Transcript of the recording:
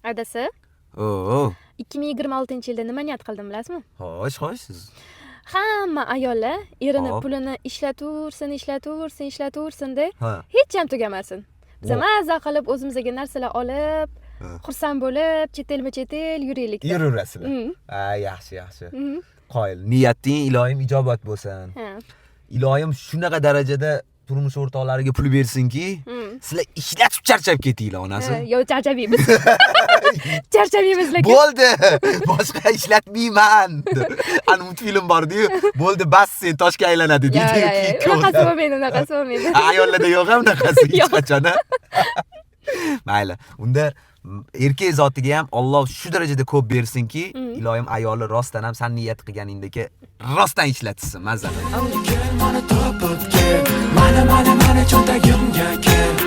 Adasi, O, 2026-yilda nima niyat qildim, bilasizmi? Xo'sh, siz. Hamma ayollar erini pulini ishlataversin, ishlataversin, ishlataversin-da, hech ham tugamasin. Biz maza qilib o'zimizga narsalar olib, xursand bo'lib, chet elma chet el yuraylik deb. Yuraverasizlar. Ha, yaxshi, yaxshi. Qoyil. Niyating iloyim ijobat bo'lsin. Iloyim shunaqa darajada turmush o'rtoqlariga pul bersinki, sizlar ishlatib charchab ketinglar, onasi. Ha, yo, charchamaymiz. Charchamaymiz lekin. Bo'ldi. Boshqa ishlatmayman. Ani multfilm bor-ku. Bo'ldi, bas, sen toshga aylanadi Yo, deydi. yo, yo. Unaqasi bo'lmaydi, unaqasi bo'lmaydi. Ayollarda yo'q ham unaqasi hech Yo'q. qachon. A? Mayli. Unda erkak zotiga ham Alloh shu darajada ko'p bersinki, iloyim ayoli rostdan ham san niyat qilganingdek rostdan ishlatsin, mazza qilib. Kel, mani topib kel. Mana, mana, mana cho'ntagimga kel.